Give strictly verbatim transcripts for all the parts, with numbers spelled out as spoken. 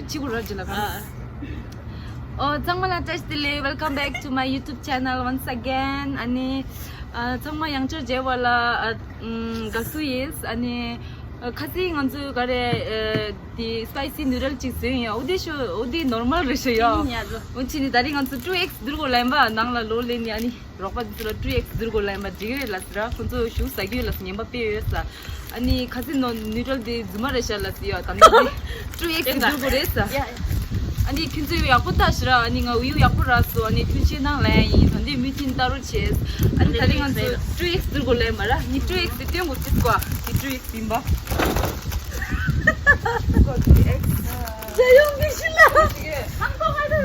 ཅི་གུ་ར་ཇི་ལ་ག་ཨོ་ཚང་མ་ལ་བཀྲ་ཤིས་བདེ་ལེགས། Welcome back to my YouTube channel once again. ཨ་ནི་ཨ་ཚང་མ་ཡང་བསྐྱར་མཇལ་བ་ལ་ཨ་ཨམ་དགའ་བསུ་ཡིན། ཨ་ནི་ཨ་ཁ་སང་ང་ཚོས་ག་རེ་ཨ་དེ་spicy noodle གཅིག་ཟོས་ཡིན། འོ་དེ་ཤོ་འོ་དེ་normal རེད་ཤོ་ཡ། འོ་ཅི་ནི་ད་རིང་ང་ཚོ་two X བསྡུར་དགོས་ལན་པ། ནང་ལ་ལོ་ལེན་ནི་ཨ་ནི། རོགས་པ་འདི་ཚོ་ལ་two X བསྡུར་དགོས་ལབ་ཡིན་པ་འགྲིག་རེད་ལབ་ཟེར་ར། ཁོང་ཚོ་ཞུ་ཟ་གི་ཡོད་ལབ་ཟེར། ཉན་པ་དཔེ་ཡོད་ས། ཨ་ནི་ཁ་སང་ནོ་noodle དེ་རྫུན་མ་རེད་ཤག་ལབ་ཟེར་ཡ། ད་ནི་འདི་two X བསྡུར་དགོས་རེད་ས། ཨ་ནི་ཁྱོད་ཚོ་ཡག་པོ་ལྟ་ཤི་ར། ཨ་ནི་ང་view ཡག་པོ་རག་སོང་། ཨ་ནི་ཐུགས་རྗེ་གནང་ལབ་ཡ་ཡིན། ད་འདི་མི་ཐིན་ལྟ་རོགས་བྱས། ཨ་ནི་ད་རིང་ང་ཚོ་two X བསྡུར་དགོས་ལབ་ཡིན་པ་ར། ནི་two X དེ་སྟོན་དགོས་ཟེར་གོ། ཨ་ནི་two X ཡིན་པ།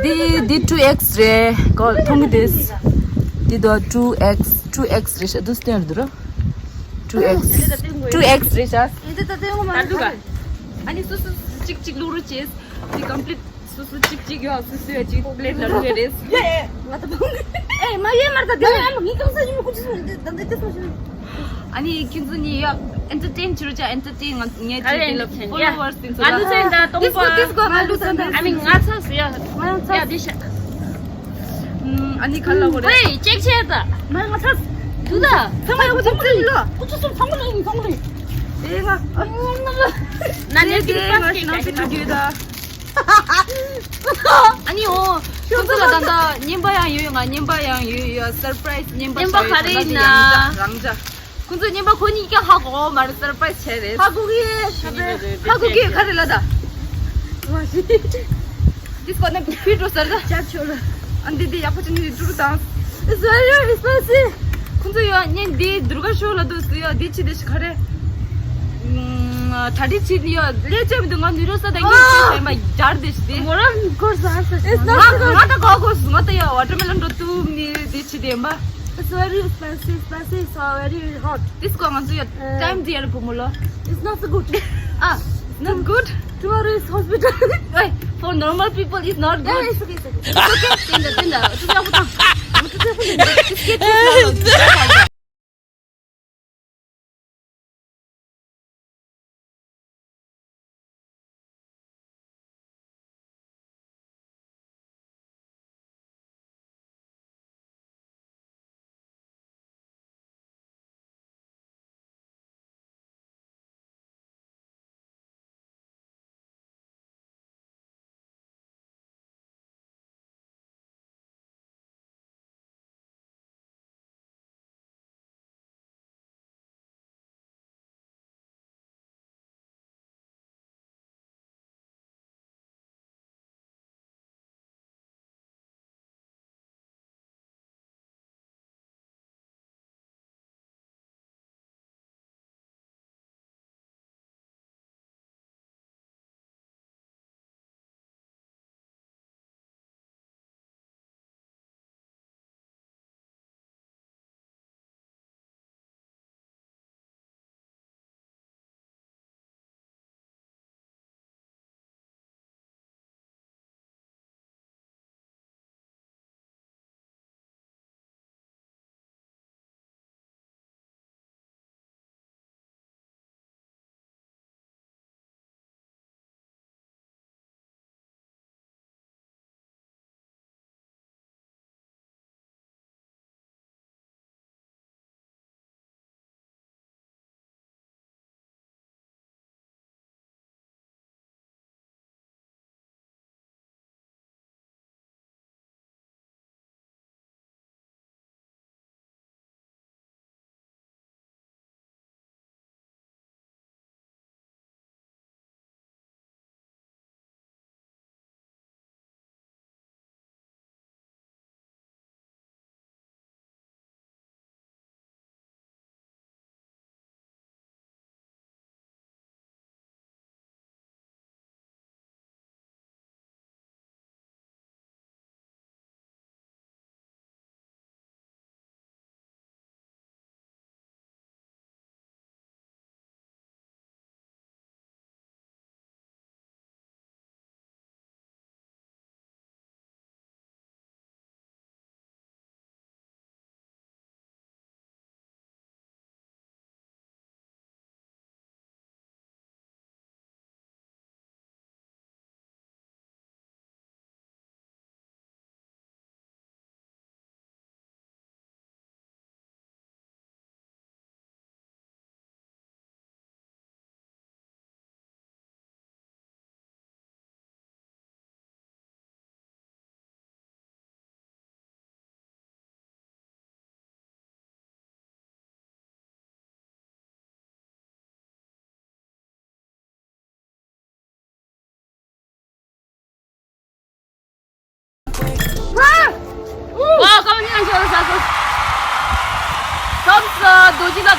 འདི་འདི་two X རེད་གོ། མཐོང་གི་འདུག་འདི་དོ་two X two X རེད་ཤག་འདུག་སྟེང་རེད་འདུག་ར། two X two X རེད་ཤག་ཨ་ནི་སོ་སོ་གཅིག་གཅིག་བླུག་རོགས་བྱས། འདི་complete སོ་སོ་གཅིག་གཅིག་ཡོད། སོ་སོ་ཡ་གཅིག་plate ལ་བླུག་ཡ་རེད། ང་ད་ཕང་གི་ཨེ་མ་ཡེ་མར་ད་དེ་ཨ་མ་ངའི་གང་ས་ཞིག་མ་ཁུ་ཅི་སོང་ད་འདི་ཅི་སོང་ཞིག་ཨ་ནི་ཁྱོད་ཚོ་གཉིས་ཡ་entertain བྱེད་རོགས་བྱ། entertain ང་ངས་ཨ་བྱེད་དེ་ལ་followers དེ་ཚོ་ང་ལ་ལུས་ཚན་ད་སྟོང་པ། ཨ་མི་ང་ཚ་ཟེར་ཡ། ང་ཡང་ཚ། ཡ་དེ་ཤ། ཨ་ནི་ག་ལ་གོ་རེད། ཝེ་ཅེག་ཆེ་ད། ང་ང་ཚ། དུ་ད། ཚང་མ་ཡག་པོ་ཚང་མ་ལ་ཡིན་ལ། ཁུ་ཚོ་སོང་ཚང་མ་ལ་ཡིན་ཚང་མ་ལ་ཡིན། ཨེ་ང་ཨ་ང་ནས་ཀྱི་ང་ཕར་ཤི་ནང་ཤི་ཐུག་རྒྱུ་ད། ཨ་ནི་འོ། ཁྱོད་ཚོ་ལ་ད་ལྟ་རྔན་པ་ཡང་ཡོད། ང་རྔན་པ་ཡང་ཡོད་ཡོད། surprise རྔན་པ་རྔན་པ་ག་རེ་ཡིན་ན། རང་ཅག་ཁོང་ཚོ་རྔན་པ་ཁོ་གཉིས་ཀ་ཧ་གོ་མ་རེད། surprise བྱས་རེད། ཧ་གོ་གི་ཧ་གོ་གི་ག་རེ་ལ་ད། This one ཕི་འགྲོ་ཟེར་ད། ཅ་ཆོ་ལ། ཨ་འདི་འདི་ཡག་པོ་ཅི་ནི་ཀྲུ་ཀྲུ་དང་། It's very spicy. ཁོང་ཚོ་ཡོད་ཉིན་འདི་དུར་ཀ་ཤོ་ལ་འདུག་སུ་ཡོད་འདི་ཅི་འདི་ཤི་ཁ་རེ། ད་འདི་ཅི་ནི་ཡོད་ལས་བྱེད་མི་འདུག་ང་ནུས་རོ་ས་དང་ཡིན་ཟེར་མ་ཡར་འདི་ཤི་འདི། It's not ང་ང་ད་གོ་གོ་སུ་ང་ད་ཡོད་watermelon འགྲོ་ཏུ་ནི་འདི་ཅི་འདི་མ། It's very spicy, spicy, so very hot. This ཀོ་ང་ཚོ་ཡོད་time འདི་ཡར་བུ་མོ་ལོ། It's not so good. Ah, it's not good. Tomorrow is hospital. Hey, for normal people, it's not good. Yeah, it's okay, it's okay. It's okay. ཏན་ཏན་ཏན་ཏན་ཏན་ཏན་ཏན་ཏན་ཏན་ཏན་ཏན་ཏན།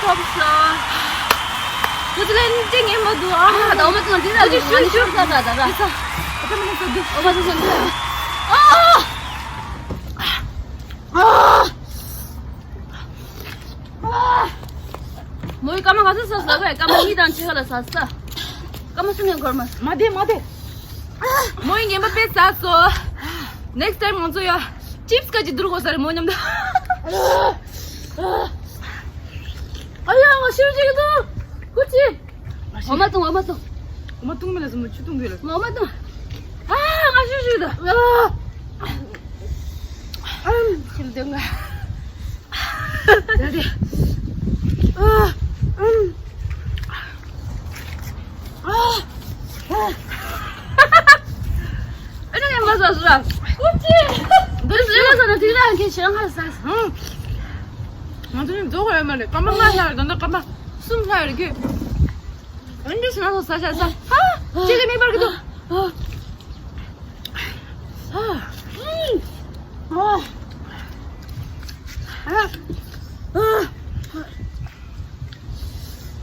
ཁོབ་སོང་། ཁོ་ཚོ་ལན་ཅིག་ངན་པ་འདུག་ཨ་ད་འོ་མ་ཚོ་འདི་ལ་འདི་ཤུ་ཤུ་ས་ས་ད་ད། འོ་མ་ཚོ་འདི། ཨ། ཨ། མོའི་སྐར་མ་ག་ཚོད་ཟ་ཟ་བས། སྐར་མ་གཉིས་དང་ཕྱེད་ཀ་ལ་ཟ་ས། སྐར་མ་གསུམ་ཡང་འགོར་མ། མ་བདེ་མ་བདེ། མོའི་ངན་པ་དཔེ་ཟ་སོ། Next time ང་ཚོ་ཡ་ཅིབས་ཀ་ཅིག་བསྡུར་དགོས་ས་རེད་མོ་མཉམ་དུ། ཨ་ཡ་ང་ཤི་རུ་ཅིག་འདུག་ཀུ་ཅི། འོ་མ་འཐུང་འོ་མ་འཐུང་། འོ་མ་འཐུང་མི་ལ་སོ་མོ་ཆུ་འཐུང་དུས་ལ། འོ་མ་འཐུང་། ཨ་ང་ཤི་རུ་ཅིག་འདུག་ཨ་ཤི་རུ་འདུག་ང་། ཨ། ཨ། ཨ། ཨ་ནི་ངན་པ་ཟ་སོང་། ཀུ་ཅི། འདི་ཟེར་ལ་ཟ་ན་དེ་རང་གི་ཞེ་ཧ་ཟ། ང་ཚོ་ནི་རྫོགས་ཡོད་མ་རེད། སྐར་མ་ལྔ་ལྷག་ད་ལྟ་སྐར་མ་གསུམ་ལྷག་ཡོད་ཀྱི། ཨ་ནི་ཟ་ན་ཟ་ཟ་ཟ། ཧ། ཅི་ལས་མེད་པར་གི་འདུག་ཨ། ཨ།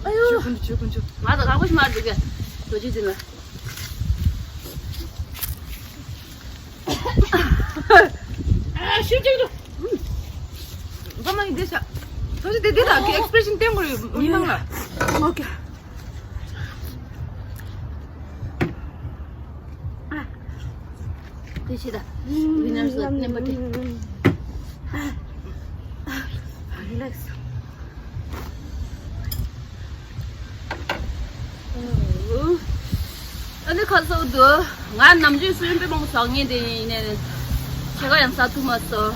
ཨ་ཡོ། ཆོས་ཀུན་ཆོས་ཀུན་ཆོས། ང་ད་ག་གོ་ཞིག་མ་རེད་གི། དོ་ཅི་ཟིན་ལ། ཨ་ཤུ་ཅིག་འདུག་ཨ་མ་ཡིན་དེ་ཤ། ཐོ་ཅི་དེ་དེ་དག་གི་ཨེག་སི་པི་རེ་ཤན་བསྟན་དགོས་རེད་མི་མང་ལ། ཨོ་ཁེ། དེ་ཤི་ད། ཝི་ནར་སི་ལ་མནན་པ་དེ། རི་ལེགས། ཨ་ནི་ཁ་སོག་འདུག་ང་ནམ་རྒྱུན་སུ་ཡིན་པའི་མང་ཟག་ངེས་དེ་ཡིན་ནས་ཁྱེད་ཀ་ཡང་ཟ་ཐུབ་མ་སོང་།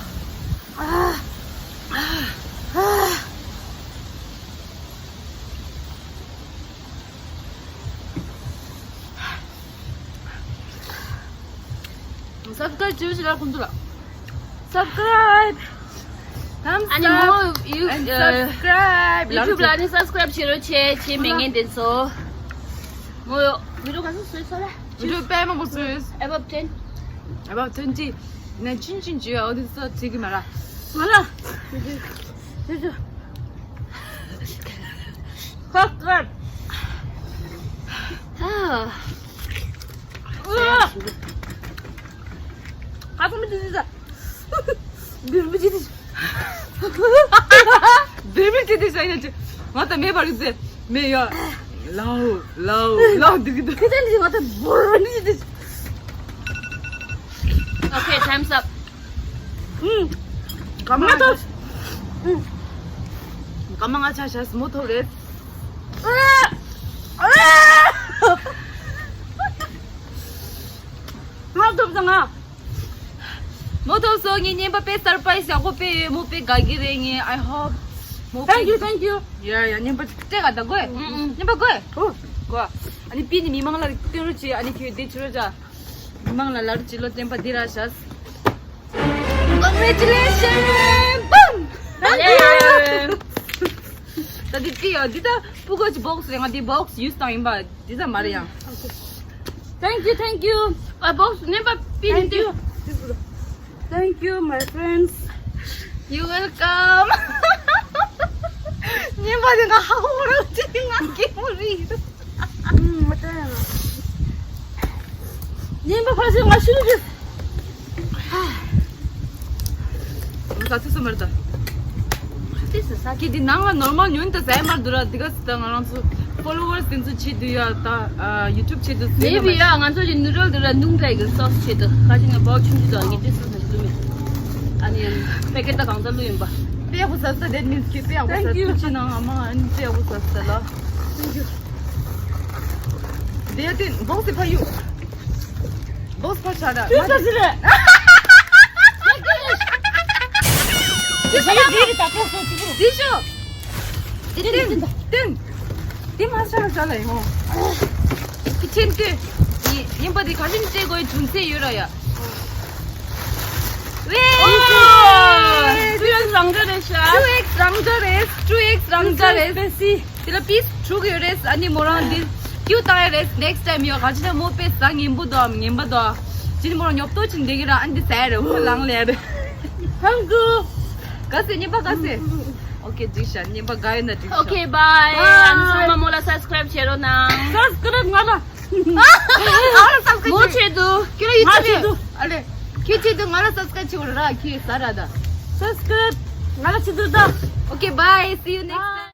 སབ་སི་ཀ་རེབ་བྱེད་ཤེས་ལ་ཁོང་ཚོ་ལ། སབ་སི་ཀ་རེབ། Thumbs up and subscribe. YouTube ལ་ནི་སབ་སི་ཀ་རེབ་བྱེད་རོགས་བྱེད་བྱེད་མེད་ངན་དེ་ཚོ། མོ་ཡོ་བི་ཌི་ཡོ་ག་ཚོད་བཟོས་ཚོད་ལ། བི་ཌི་ཡོ་དཔེ་མང་པོ་བཟོས། Above ten. Above twenty. ནས་ཆུན་ཆུན་བྱོས་ཨོ་དེ་ཚོ་བྱེད་ཀྱི་མ་ར། ང་ལ། བི་ཌི་ཡོ། བི་ཌི་ཡོ། ཧ་ཀར། ཨ། ཨ། ཁ་ཚང་མི་དེ་ཟ། འདིར་མི་ཅི་དེ། འདིར་མི་ཅི་དེ་ཟ་ཡིན་ཅི། ང་ད་མེད་པར་ཟེ། མེད་ཡ། ལའོ་ལའོ་ལའོ་འདི་གི་འདི། ཁྱེད་ཚང་འདི་ང་ད་བོར་མི་ཅི་དེ། Okay, time's up. ཨུམ། སྐར་མ་ལྔ་ཆགས། ཨུམ། སྐར་མ་ལྔ་ཆགས་ཤག་མོ་ཐོབ་རེད། ང་ཐོབ་སོང་ང་། མོ་ཐོབ་སོང་ངའི་བརྙན་པ་དཔེ་སར་པ་རའི་ཟ་ཞག་པོ་དཔེ་ཡོད་མོ་དཔེ་དགའ་གི་རེད་ངས། I hope མོ། Thank you, thank you. ཡ་ཡ་བརྙན་པ་སྤྲད་ག་ད་དགོས། ཨུམ་ཨུམ། བརྙན་པ་དགོས། ཨོ། དགོས། ཨ་ནི་པི་ནི་མི་མང་ལ་སྟོན་རོགས་བྱེད། ཨ་ནི་ཁྱོད་དེ་བྱེད་རོགས་བྱ། མི་མང་ལ་ལབ་རོགས་བྱེད་ལོ། བརྟན་པ་འདི་ར་བཞག Congratulations! Boom! Thank you! ད་འདི་ཅི་ཡོད། འདི་ད་ཕྲུ་གུ་གི་བོག་སི་རེད། ང་འདི་བོག་སི་ཡུ་སི་བཏང་ཡིན་པ། འདི་ད་མ་རེད་ཡང་། Thank you, thank you. ཨ་བོག་སི་ནེམ་པ་པི་ནི། Thank you. Thank you, my friends. You welcome. ཉིན་པ་དེ་ང་ཧ་ཧོ་རོ་ཅི་ང་སྐྱིད་པོ་རེད། ཨུམ། མ་ཏྲ་ཡང་ཉིན་པ་ཕ་སི་ང་ཤུ་རུ་ང་ད་ཚོད་སོ་མར་ད། ཏིས་ས་ཀི་དེ་ནང་ལ་ནོར་མལ་ཉོན་ད་ཟ་ཡ་མར་འདུག་ར། དེ་ག་ས་ད་ང་རང་ཚོ་ཕོ་ལོ་ཝར་སི་དེ་ཚོ་བྱེད་དུས་ཡ་ད་ཡུ་ཊུབ་བྱེད་དུས་ཟེར། མེ་བི་ཡ་ང་ཚོ་གི་ནུ་ཌལ་དེ་ར་ནུང་ཏའི་གི་སོ་སི་བྱེད་དུས་ཁ་ཅིག་ནས་བོག་ཆུང་ཆུང་དང་ངེད་ཅི་སོ་སི་ནས་བཟོ་མེད། ཨ་ནི་པེ་ཀེ་ཊི་ད་གང་ཚ་ལུ་ཡིན་པ། དཔེ་ཡག་པོ་ཟ་ས། That means ཁྱོད་དཔེ་ཡག་པོ་ཟ། Thank you. ཐུགས་རྗེ་གནང་། ཨ་མ་ཨ་ནི་དཔེ་ཡག་པོ་ཟ་ས་ལ། Thank you. དེ་ཡ་དེ་བོག་སི་ཕ་ཡུ། བོག་སི་ཕ་ཤ་ར། ཁྱོད་ཟ་ཟི་རེད། དེ་ཤོ། དེ་ཤོ། དེ་ཏན་ཏན། དེ་མ་ཤ་ར་ཤ་ལ་ཡིན་ཧོ། དེ་ཆེན་དེ། ཡིན་པ་དེ་ག་ལིན་ཏྲེ་གོའི་ཐུན་ཚེ་ཡོད་ར་ཡ། ཝེ། ཊུ་ཨེག་སི་རང་འདྲ་རེད་ཤག་ཊུ་ཨེག་སི་རང་འདྲ་རེད། ཊུ་ཨེག་སི་རང་འདྲ་རེད། སི། དེ་ལ་པིས་དྲུག་ཡོད་རེད། ཨ་ནི་མོ་རང་འདི་ཀྱུ་བཏང་ཡ་རེད། Next time ཡོད། ག་ཅི་ན་མོ་དཔེ་ཟ་ངན་པོ་དོ་ངན་པ་དོ། ཅི་ནི་མོ་རང་ཉོབ་ཏོ་ཅི་འདེགས་ཀྱི་ར། ཨ་ནི་དེ་ཟ་ཡ་རེད། འོ་ལང་ལེ་རེད། Thank you. ག་སེ་ཉེས་པ་ག་སེ། ཀྱི་འགྲིག་ཤག་བརྙན་པར་དགའ་ཡོད་ན་འགྲིག་ཤག Okay, bye. ཨ་ནི་ཚང་མ་མོ་ལ་subscribe བྱེད་རོགས་གནང་། Subscribe ང་ལ། ང་ལ་subscribe མོ་བྱེད་དུ། ཁྱོད་ལ་ང་YouTube བྱེད་དུ། ཨ་ལེ། ཁྱོད་བྱེད་དུ་ང་ལ་subscribe བྱེད་རོགས་ར་ཁྱོད་ས་ར་ད། Subscribe ང་ལ་བྱེད་དུ་ད། Okay, bye. See you next time.